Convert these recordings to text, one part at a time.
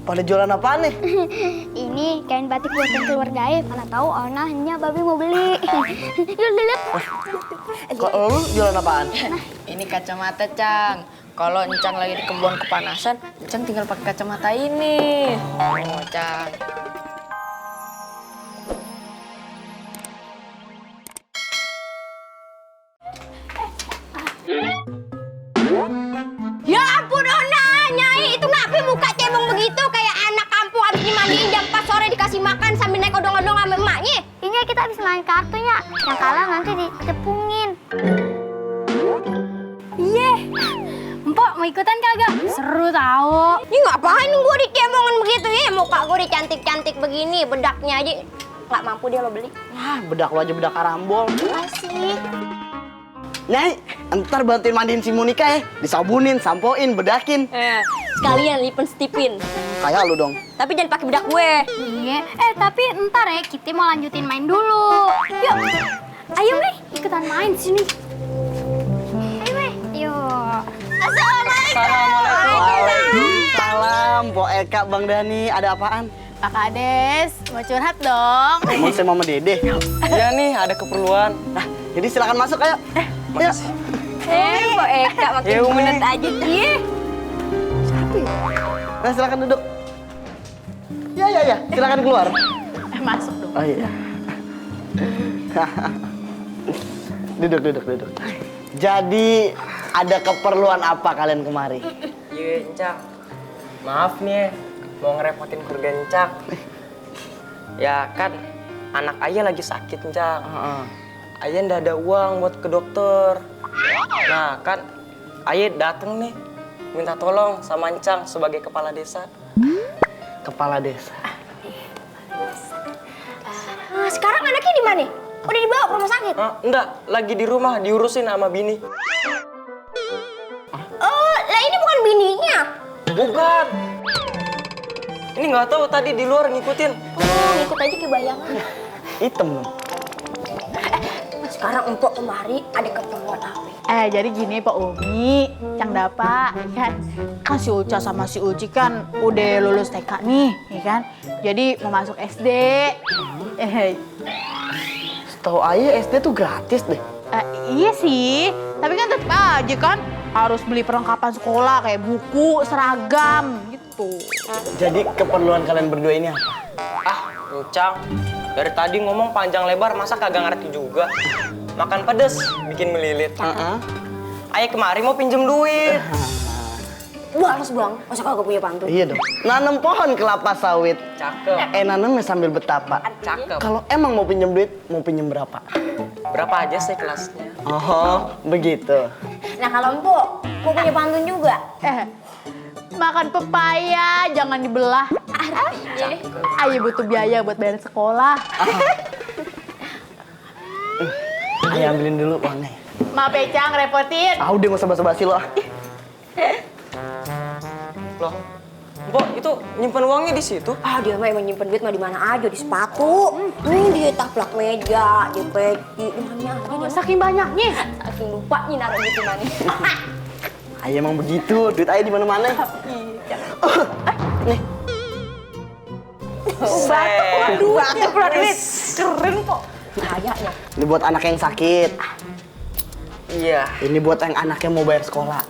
pada jualan apaan nih? Ini kain batik buatan keluarga Ae. Mana tahu anaknya Babi mau beli. Yuk lihat. Kok lu jualan apaan? Ini kacamata, Cang. Kalau Encang lagi di kebun kepanasan, Encang tinggal pakai kacamata ini. Oh, Cang. Ya ampun, Ona, Nyai itu ngapain muka cemong begitu kayak anak kampung habis dimandiin jam 4 sore dikasih makan sambil naik odong-odong sama emaknya. Ini kita habis main kartunya. Yang kalah nanti ditepungin. Iya. Empok mau ikutan kagak? Seru tau. Ini ngapain gue dicemongin begitu ya? Muka gue dicantik-cantik begini, bedaknya aja nggak mampu dia lo beli. Wah, bedak lu aja bedak karambol. Masih. Nyai, ntar bantuin mandiin si Monika ya. Disabunin, sampoin, bedakin. Sekalian lipstikin. Kayak lu dong. Tapi jangan pakai bedak gue. Iya. Tapi ntar ya kita mau lanjutin main dulu. Yuk. Ayo Mei, ikutan main sini. Ayo Mei. Yuk. Salam, Po Eka, Bang Dani. Ada apaan? Pak Kades, mau curhat dong. Mau saya Mama Dede. Iya nih, ada keperluan. Nah, jadi silakan masuk, ayo. Ayo. Kok Eka makin Ya, Umi. bulet aja dia. Nah, silakan duduk. Ya. Silakan keluar. Masuk dong. Oh iya. Duduk. Jadi, ada keperluan apa kalian kemari? Iya, Encak. Maaf nih, mau ngerepotin keluarga Encak. Ya kan, anak ayah lagi sakit, Encak. Ayah ndak ada uang buat ke dokter. Nah, kan ayah dateng nih, minta tolong sama Encang sebagai kepala desa. Kepala desa. Nah, sekarang anaknya di mana? Udah dibawa ke rumah sakit? Enggak, lagi di rumah diurusin sama bini. Oh, lah ini bukan bininya. Bukan. Ini nggak tahu tadi di luar ngikutin. Oh, ngikut aja ke bayangan. Hitam dong. Sekarang empok kemari ada keperluan apa? Jadi gini Pak Umi, Cang Dapa, kan si Uca sama si Uci kan udah lulus TK nih, ya kan? Jadi mau masuk SD. Setahu ayah SD tuh gratis deh. Iya sih, tapi kan tetap aja kan harus beli perlengkapan sekolah kayak buku, seragam gitu. Jadi keperluan kalian berdua ini apa? Encang, dari tadi ngomong panjang lebar, masa kagak ngerti juga? Makan pedes, bikin melilit. Ayah kemari mau pinjem duit. Balas bang, masa kagak punya pantun? Iya dong. Nanam pohon kelapa sawit. Cakep. Nanamnya sambil betapa. Cakep. Kalau emang mau pinjem duit, mau pinjem berapa? Berapa aja sih kelasnya? Oh, begitu. Nah kalau empok, mau punya pantun juga? Makan pepaya, jangan dibelah. Ayo butuh biaya buat bayar sekolah. Ayah ambilin dulu uangnya. Maaf ya Cang, repotin. Udah nggak usah basa-basi lo. Loh, Mbok itu nyimpen uangnya di situ? Dia mah emang nyimpen duit mah di mana aja, di sepatu. Nih di taplak meja, di peci, di mana aja. Saking banyaknya. Saking lupa nih naruh gitu mana. Ayah emang begitu, duit ayah di mana-mana. Nih. Batuk keluar duit. Keren kok. Kayaknya. Ini buat anak yang sakit. Iya. Ini buat yang anaknya mau bayar sekolah.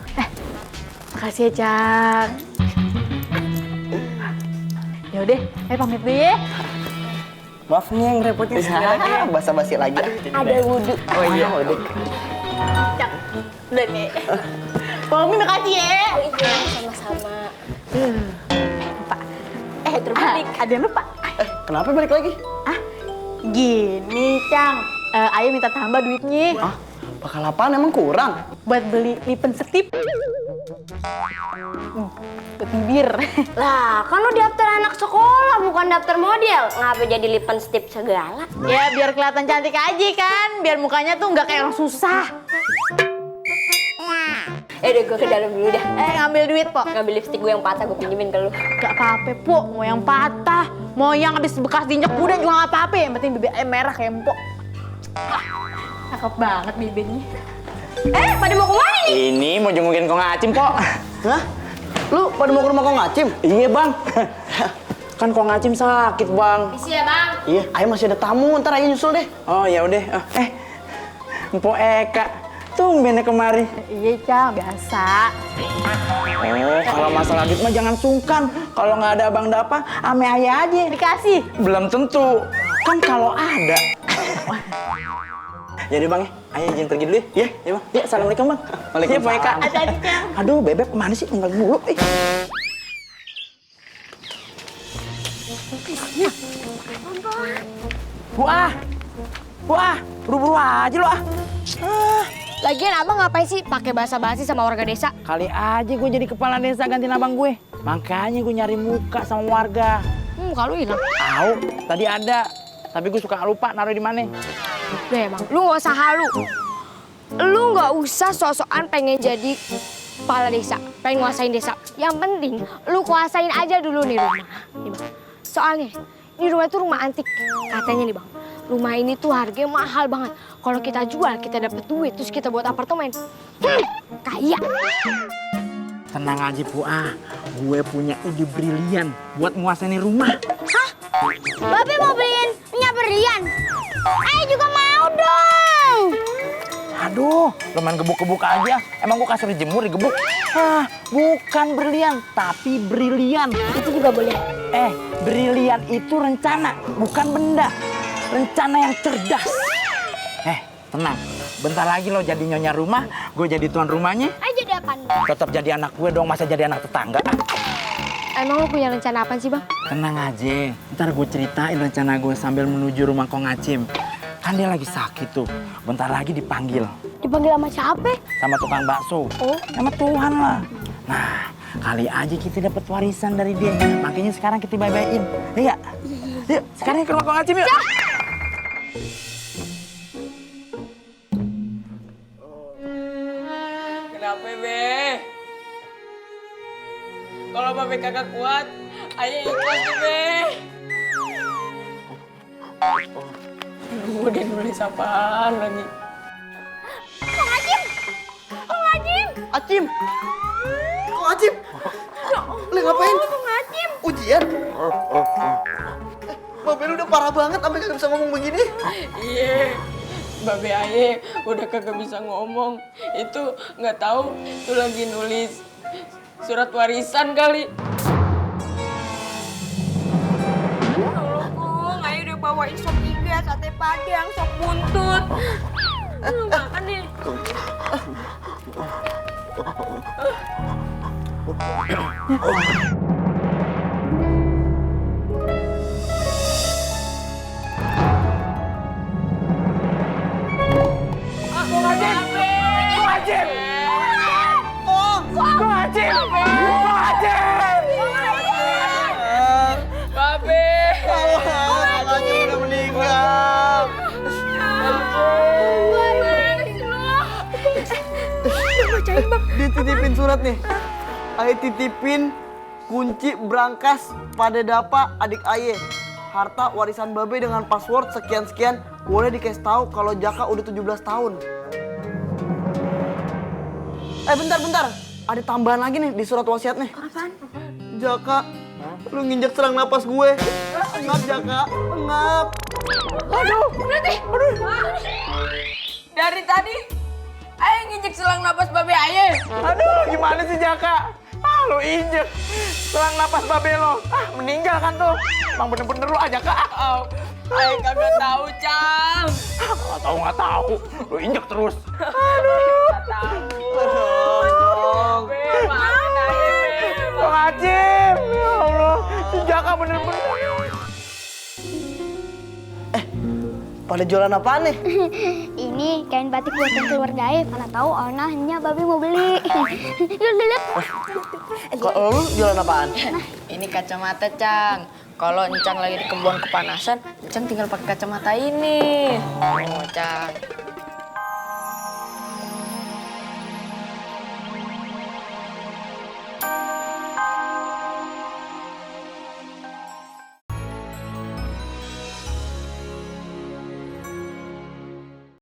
Makasih ya Cang. Yaudah, pamit dulu ya. Maaf nih yang repotin sekali lagi. Basa-basi lagi. Ada wudhu. Oh iya. Udah. Cang, udah nih. Pak Umi makasih ya. Oh iya, sama-sama. Lupa. Terbalik. Ada yang lupa. Kenapa balik lagi? Gini Cang, Ayo minta tambah duitnya. Bakal apaan emang kurang? Buat beli lipen setip. Buat bibir. Lah, kan lu daftar anak sekolah, bukan daftar model. Ngapa jadi lipen stip segala? Ya biar kelihatan cantik aja kan, biar mukanya tuh nggak kayak orang susah. Udah gue ke dalam dulu dah. Ngambil duit, Pok. Ngambil lipstick gue yang patah, gue pinjemin ke lu. Gak apa-apa, Pok. Mau yang patah, mau yang habis bekas diinjek kuda juga gak apa-apa. Yang penting bibir merah kayak Empok. Cakep banget bibirnya. Pada mau kemana nih? Ini mau jengukin Kong Acim, Pok. Hah? Lu pada mau ke rumah Kong Acim? Iya, Bang. Kan Kong Acim sakit, Bang. Isi ya, Bang. Iya, Ayah masih ada tamu, ntar Ayah nyusul deh. Oh, ya udah. Mpok Eka. Tumbennya kemari. Iya, Cang, biasa. Oh, kalau masalah duit mah jangan sungkan. Kalau nggak ada Abang Dapa, ame Ayah aja. Dikasih. Belum tentu. Kan kalau ada. Jadi Bang ya, Ayah izin pergi dulu ya. Ya Bang. Ya, assalamualaikum Bang. Waalaikumsalam. Mpok Eka. Hati-hati, Cang. Aduh, Bebek kemana sih? Tinggal mulu. Wah, buru-buru aja lo ah. Lagian abang ngapain sih pakai basa-basi sama warga desa? Kali aja gue jadi kepala desa gantiin abang gue. Makanya gue nyari muka sama warga. Muka lu hilang. Tahu, tadi ada. Tapi gue suka lupa naruh di mana. Udah ya bang, lu nggak usah halu. Lu nggak usah sok-sokan pengen jadi kepala desa, pengen nguasain desa. Yang penting lu kuasain aja dulu nih rumah. Nih bang, soalnya ini rumah itu rumah antik. Katanya nih bang, rumah ini tuh harganya mahal banget. Kalau kita jual, kita dapat duit, terus kita buat apartemen. Kaya. Tenang aja Puah, gue punya ide brilian buat nguasain rumah. Hah? Babe mau beliin minyak berlian? Ayo juga mau dong. Aduh, lo main gebuk-gebuk aja. Emang gue kasih dijemur, digebuk? Hah, bukan berlian, tapi brilian. Itu juga boleh. Brilian itu rencana, bukan benda. Rencana yang cerdas. Tenang. Bentar lagi lo jadi nyonya rumah, gue jadi tuan rumahnya. Ayo jadi apaan? Tetap jadi anak gue dong, masa jadi anak tetangga. Emang lu punya rencana apa sih bang? Tenang aja, ntar gue ceritain rencana gue sambil menuju rumah Kong Acim. Kan dia lagi sakit tuh, bentar lagi dipanggil. Dipanggil sama siapa? Sama tukang bakso. Oh. Sama Tuhan lah. Nah, kali aja kita dapat warisan dari dia. Makanya sekarang kita bye-byein. Iya. Yuk, sekarang ke rumah Kong Acim yuk. Kenapa, Be? Kalau Babe kagak kuat, Ayah ikhlas deh, Be. Udah nulis apaan lagi? Acim! Kok Acim? Lu ngapain? Ngacim. Ujian? Babe lu udah parah banget sampai gak bisa ngomong begini. Iya, Babe Ayah udah kagak bisa ngomong. Itu nggak tahu itu lagi nulis surat warisan kali. Tolong Kong, Ayah udah bawain sop iga, sate padang, sop buntut. Lu makan nih. Babe. Acim udah meninggal. Dia titipin surat nih. Ayah titipin kunci brankas pada Dapa adik Ayah. Harta warisan Babe dengan password sekian-sekian boleh dikasih tahu kalau Jaka udah 17 tahun. Bentar. Ada tambahan lagi nih di surat wasiatnya. Apaan? Jaka, lu nginjek serang napas gue. Engap Jaka, engap. Dari tadi Ayah nginjek selang napas Babe Ayah. Aduh, gimana sih Jaka? Lu injek selang napas Babe lo. Meninggal kan tuh. Emang bener-bener lu aja Kak. Ayah kagak tahu, Cang. Nggak tahu. Lu injek terus. Nggak tahu. Be, maafin Ayah, Be. Kong Acim, ya Allah. Si Jaka bener-bener. Pada jualan apaan nih? Ini kain batik buatan keluarga Ayah. Mana tahu onahnya Babe mau beli. Yuk lihat. Kalau lu jualan apaan? Ini kacamata, Cang. Kalau Encang lagi di kebun kepanasan, Encang tinggal pakai kacamata ini. Oh, Cang.